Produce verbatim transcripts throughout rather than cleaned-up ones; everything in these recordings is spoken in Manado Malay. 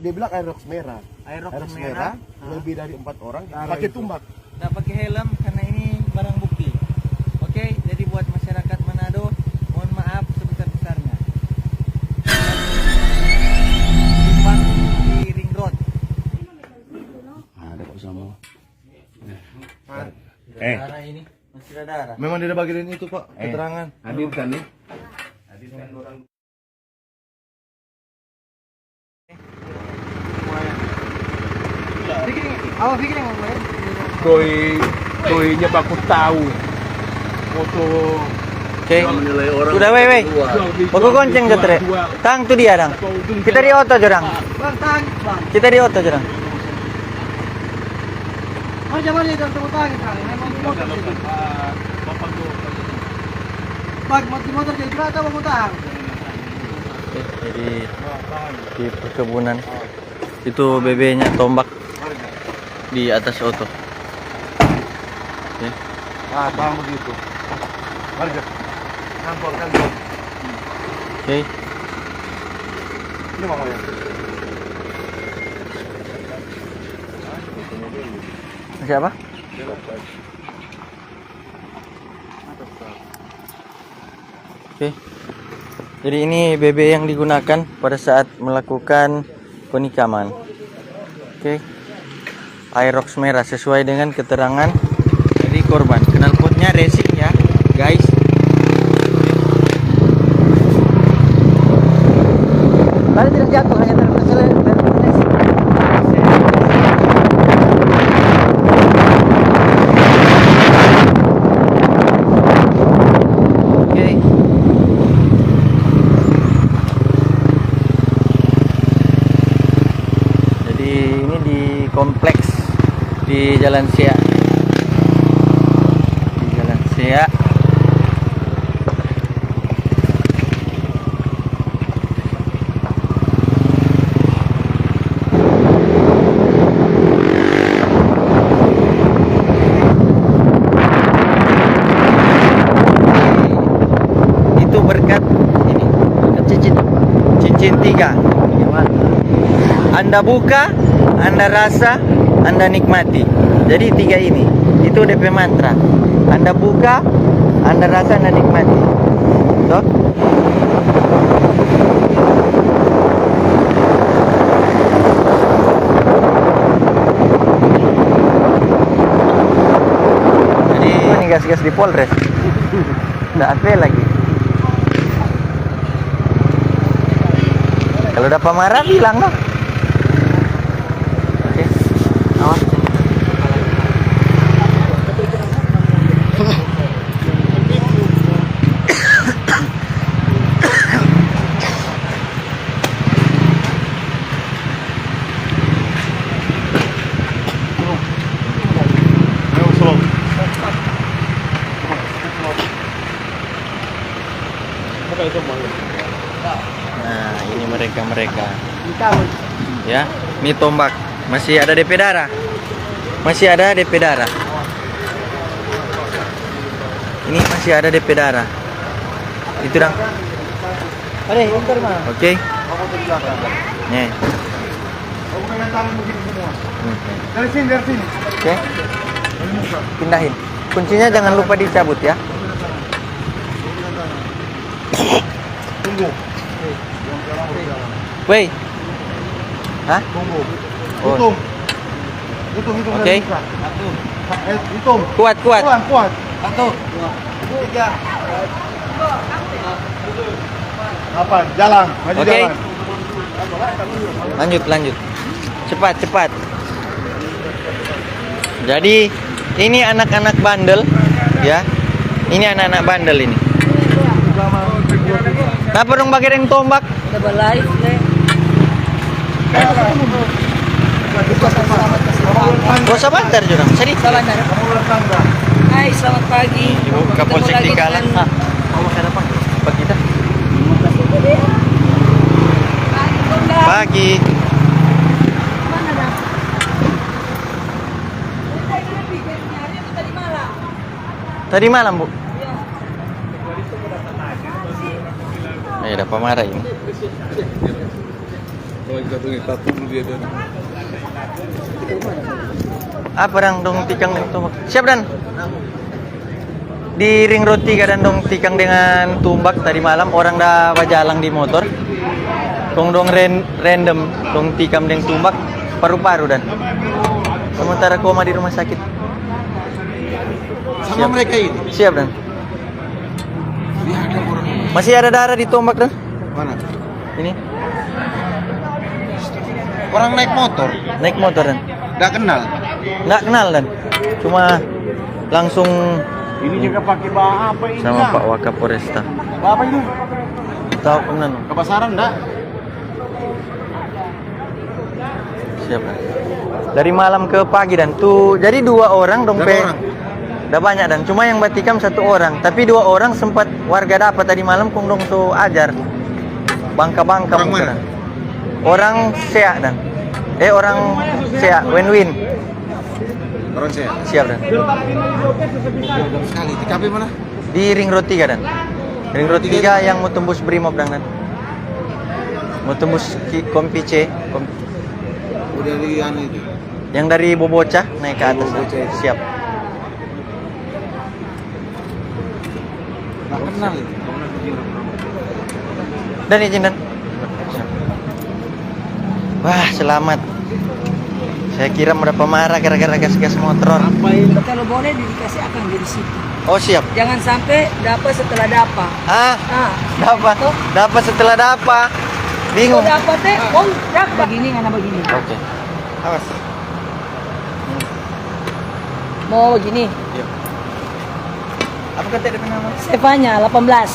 Dia bilang Aerox merah. Aerox merah, lebih dari empat orang pakai tombak. Nggak pakai helm karena ini barang bukti. Oke, jadi buat masyarakat Manado, mohon maaf sebesar-besarnya. Simpang di Ring Road. Ada kok sama. Eh, memang dia bagian itu, Pak, keterangan. Hadirkan nih. Hadirkan orang. Doi, doinya baku tahu. Foto. Oke. Sudah, weh, weh. Baku gonceng jo, Tre. Tang tu dia, dang. Kita di oto jo, dang. Kita di oto jo, dang. Bag, motor jadi berapa, Bang, utang? Oke, jadi di perkebunan itu bebenya tombak di atas oto. Oke. Ah, bang begitu. Harga. Kantor, kantor. Oke. Ini mau ya? Masih apa? Oke. Jadi ini B B yang digunakan pada saat melakukan penikaman. Oke. Aerox merah sesuai dengan keterangan dari korban. Knalpotnya racing ya, guys. Tadi tidak jatuh, hanya terpeleset. Oke. Jadi ini di kompleks di Jalan Sea. Di Jalan Sea. Itu berkat ini, berkat cincin. Cincin tiga. Anda buka, Anda rasa, Anda nikmati. Jadi tiga ini, itu D P mantra. Anda buka, Anda rasa, Anda nikmati. Toh? Jadi ini gas-gas di Polres. Nggak ada lagi. Kalau dapa marah, bilang, no. Oke. Awas. Nah, ini mereka-mereka. Ya, ini tombak. Masih ada D P darah. Masih ada D P darah. Ini masih ada D P darah. Itu dang. Oke. Nih. Dari sini, dari sini. Oke. Pindahin. Kuncinya jangan lupa dicabut ya. Tunggu. Wei. Hah? Tunggu. Oh. Hitung. Hitung, hitung. Oke. Dari muka. Eh, hitung. Kuat, kuat. Kuat, kuat. Satu. Tiga. Delapan. Jalan. Maju. Oke. Jalan. Lanjut, lanjut. Cepat, cepat. Jadi, ini anak-anak bandel, ya. Ini anak-anak bandel ini. Napa dong pake deng tombak? Udah berlive, deh. Gak usah bantar, jurang. Sini. Hai, selamat pagi. Ibu Kapolsek Tinggalan. Pagi. Tadi malam, Bu. Eh, ada pemarah ini. Kalau kita tunggu, kita tunggu dia, dia. Apa dang dong tikang deng tumbak? Siap, Dan? Di ring road tiga dan dong tikang dengan tumbak tadi malam, orang da bajalang di motor. Kong dong ren-, random, dong tikam deng tumbak, paru-paru, Dan. Sementara koma di rumah sakit. Sama mereka ini? Siap, Dan. Masih ada darah di tombak, Dan. Mana? Ini. Orang naik motor. Naik motor, Dan. Nggak kenal. Nggak kenal, Dan. Cuma langsung ini juga pakai bahan apa ini, sama Pak Wakapolresta. Bahan apa itu? Tahu, Om, Dan. Kebasaran, ndak? Siap. Dari malam ke pagi, Dan. Tu, jadi dua orang dong pe. Berapa orang? Da banyak, Dan. Cuma yang batikam satu orang. Tapi dua orang sempat warga dapa tadi malam, kong dong so ajar. Bangka-bangka. Orang mana? Orang Sea, Dan. Eh, orang Sea, Win-Win. Orang Sea. Siap, Dan. Sekali. T K P mana? Di ring road tiga, Dan. Ring road tiga yang mo tembus Brimob, Dan, Dan. Mo tembus ki-, Kompi C, Kompi. Oh, dari anu itu? Yang dari Boboca naik ke atas, Dan. Boboca itu. Siap. Nggak kenal itu. Dan izin, Dan. Wah, selamat. Saya kira mo dapa marah gara-gara gas-gas motor. Apa ini? Kalau boleh dikasih akang di situ. Oh, siap. Jangan sampai dapa setelah dapa. Ah, ah. Dapa. Toh? Dapa setelah dapa. Bingung. Kok dapa teh? Oh, dapa. Begini, ngana begini. Oke. Awas. Mau begini. Iya. Apa kata dia nama? Stefania, delapan belas.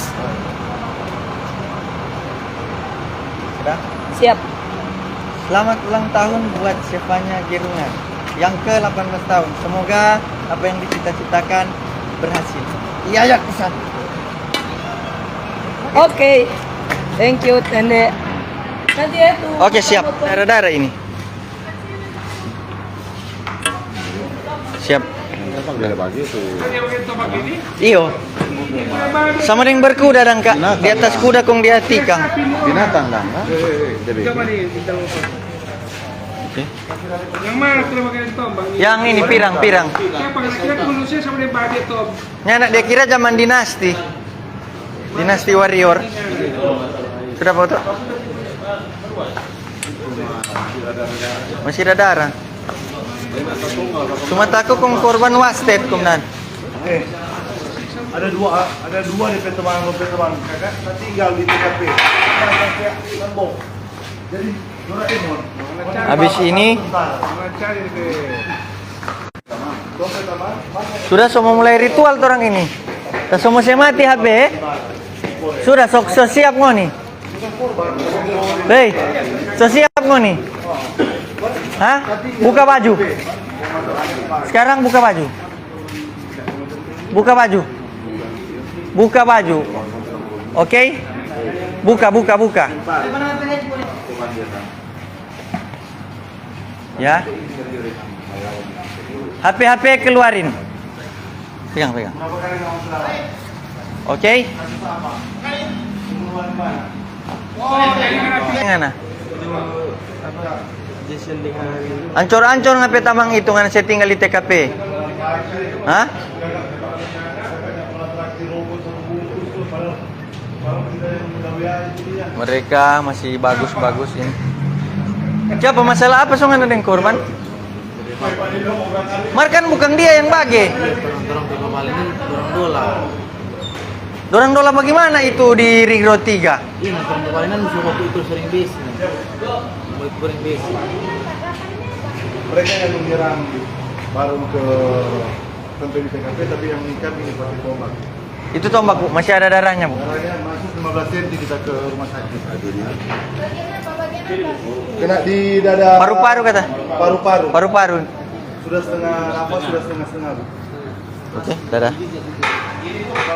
Sudah? Siap. Selamat ulang tahun buat Stefania Gerungan yang ke delapan belas tahun. Semoga apa yang dicita-citakan berhasil. Iya, ya, pesan. Oke. Thank you, Tende. Nanti ya, tuh. Oke, siap. Dara-dara ini. Siap. Beda baju tuh. Iyo. Sama deng berkuda dang, Kak. Di atas kuda kong dia tikang. Binatang dang, kan? Debi. Oke. Yang ini pirang, pirang. Nyanda dia kira zaman dinasti. Dinasti Warrior. Sudah foto? Masih ada darah. Cuma tako kong korban wasted, kong nan. Eh, ada dua, ada dua depe teman, depe teman, kakak, tinggal di T K P. Kakak, kakak, Lambo. Jadi, Doraemon. Habis ini, sudah so mo mulai ritual torang ini. Ta so mo se mati H P, eh? Sudah, so, so siap ngoni. Hei, so siap ngoni. Hah? Buka baju. Sekarang buka baju. Buka baju. Buka baju. Oke? Buka, buka, buka. Ya. H P, H P keluarin. Pegang, pegang. Oke? Ngana. Ancor-ancor ngana pe tamang itu ngana se tinggal di T K P. Hah? Mereka masih bagus-bagus ini. Kiapa, masalah apa so ngana deng korban? Mar kan bukang dia yang bage. Dorang, dorang pe kapal ini, dorang dola. Dorang dola bagimana itu di ring road tiga? Iya, nah, dorang pe kapal ini su waktu itu sering besi. Waktu itu sering besi. Mereka yang menyerang baru ke, sampai di T K P, tapi yang nikam ini pakai tombak. Itu tombak, Bu, masih ada darahnya, Bu. Darahnya masuk lima belas senti kita ke rumah sakit. Kena di dada. Paru-paru kata? Paru-paru. Paru-paru. Sudah setengah nafas, sudah setengah-setengah, Bu. Oke, dadah.